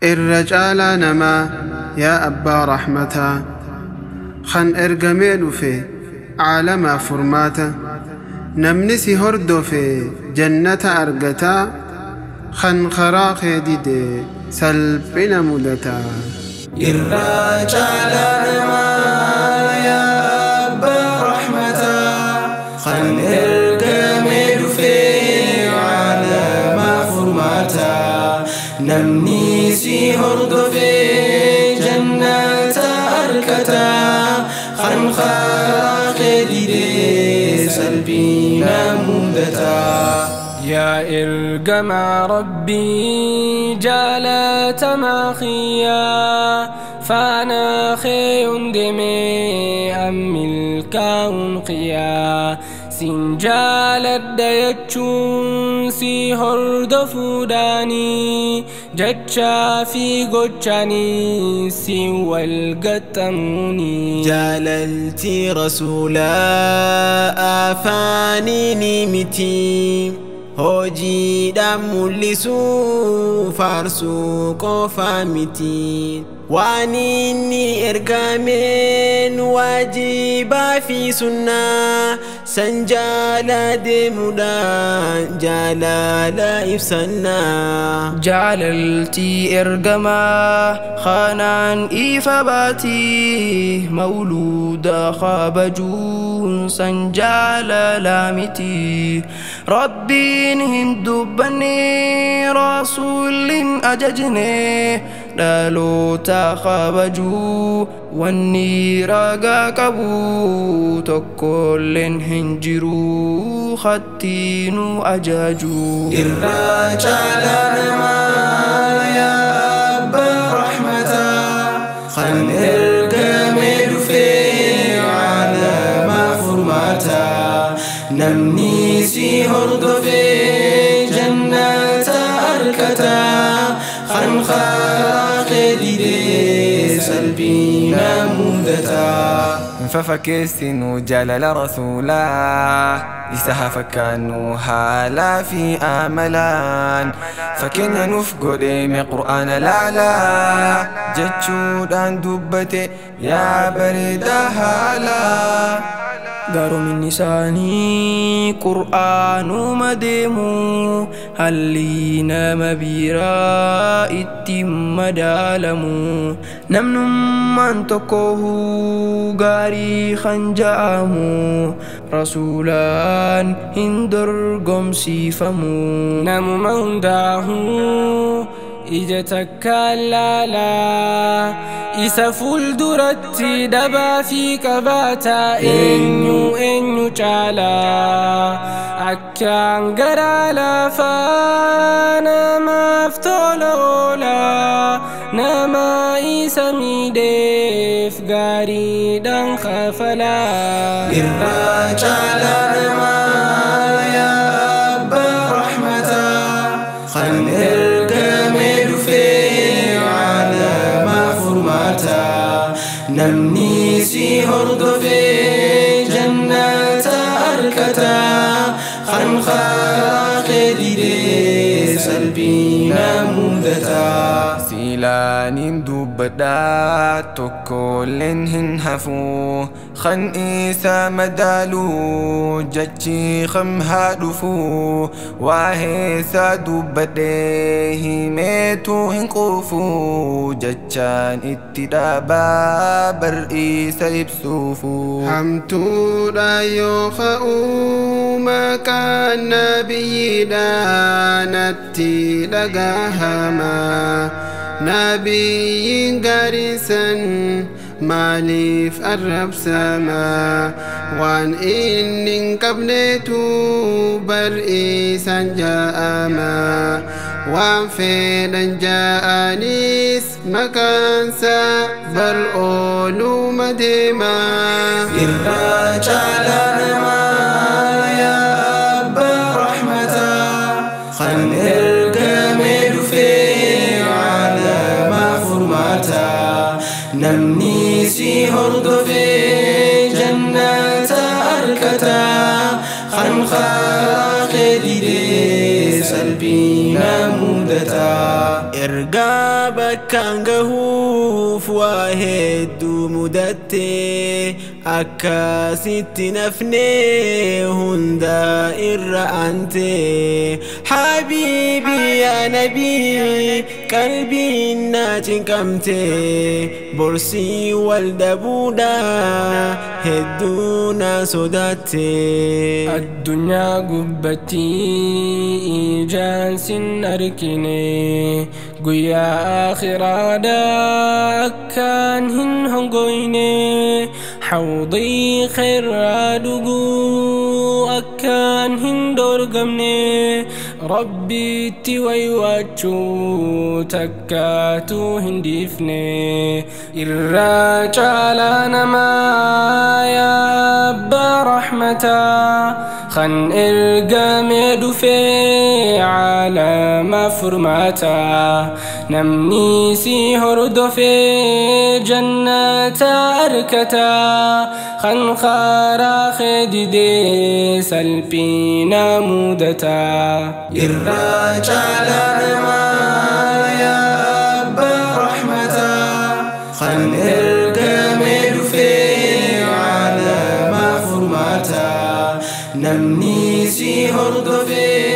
Irra caalaa namaa yaa abbaa rahmataa, kan ergamee dhufe caalamaaf furmaata, namni si hordofe jannata argataa, kan karaa kee dide salphina mudataa. Irra caalaa namaa yaa abbaa rahmataa, kan ergamee dhufe caalamaaf furmaata, namni si hordofe jannata argataa, kan karaa kee dide salphina mudataa. Yaa ergamaa Rabbii jaalatamaa kiyyaa, faana kee hundemee ammilkaa'uun qiyyaa, sin jaaladha jechuun si hordofuudhaanii, jechaa fi gochaanii si wal gaxxamuuni. Jaalalti rasuulaa afaaniini miti, hojiidhaan mul'isuu faarsuu qofa miti. Waan inni ergameen waajibaa fi sunnaa san jaala deemuudhaan jaalala ibsannaa. Jaalalti ergamaa kanaan ifa baatii, mawluuda kabajuun san jaalala miti. Rabbiin hin dubbanne, rasuulli hin ajajne dhaloota kabajuu, wanni ragaa qabu tokkolleen hin jiru khatti nu ajaju. Irra caalaa namaa yaa abbaa rahmataa, kan ergamee dhufe caalamaaf furmaata, namni si hordofe jannata argataa, kan karaa kee dide salphina mudataa. Fafakkeessinu jaalala rasuulaa, isa haa fakkaannu haalaa fi amalaan, fakkeenya nuuf godheeme qur'aana laalaa, jechuudhaan dubbate yaa bareedaa haalaa. Garoominni isaanii qur'aanuma deemu, halli nama biraa ittiin madaalamu. Namnummaan tokko gaarii kan ja'amu rasuulaan hin dorgomsiifamu. Namuma hundaahuu ija takkaan laalaa, isa fuulduratti dhabaa fi qabaataa, eenyu eenyu caalaa, akkaan garaa laafaa namaaf tola oolaa, nama isa miidheef gaariidhaan kafalaa. Irra caalaa namaa yaa abbaa rahmataa, kan ergamee dhufe caalamaaf furmaata, namni si hordofe jannata argataa, kan karaa kee dide salphina mudataa. Silaanin dubbadhaa tokkolleen hin hafu, kan isa madaaluu jechi kam haa dhufu, waa'ee isaa dubbadhee himeetu hin quufu, jechaan itti dhaabaa bar'iisa ibsuufu. Hamtuudha yoo ka'uu maqaan nabiyyiidha natti dhagahama. Nabiyyiin gaariin san maaliif arrabsama? Waan inni hin qabneetu bar'iisaan ja'ama. Waan fedhan ja'anis maqaansa bar ooluma deema. Irra caalaa namaa yaa abbaa rahmataa, kan ergamee dhufe caalamaaf furmaata, namni si hordofe jannata argataa, kan karaa kee dide salphina mudata. Ergaa bakkaan gahuuf waa hedduu mudatte, akkasitti nafne hunda irra ante. Habiibi yaa nabii, qalbiin na cinqamte, borsii wal dhabuudha hedduu na sodaatte. Addunyaa gubbatti ijaan sin argine, guyyaa akhiraadha akkaan hin hongoyne, hawdii kheerraa dhuguu akkaan hin dorgamne, rabbiitti waywaachuu takkaatu hin dhiifne. Irraa caalaa namaa yaa abbaa rahmataa, kan ergame dhufee caalama furmaataa, namni si hordofee jannata arkataa, kan karaa kee didee salphina mudataa. Irraa caalaa namaa yaa abbaa rahmataa, kan ergame dhufee caalama furmaataa, namni si hordofee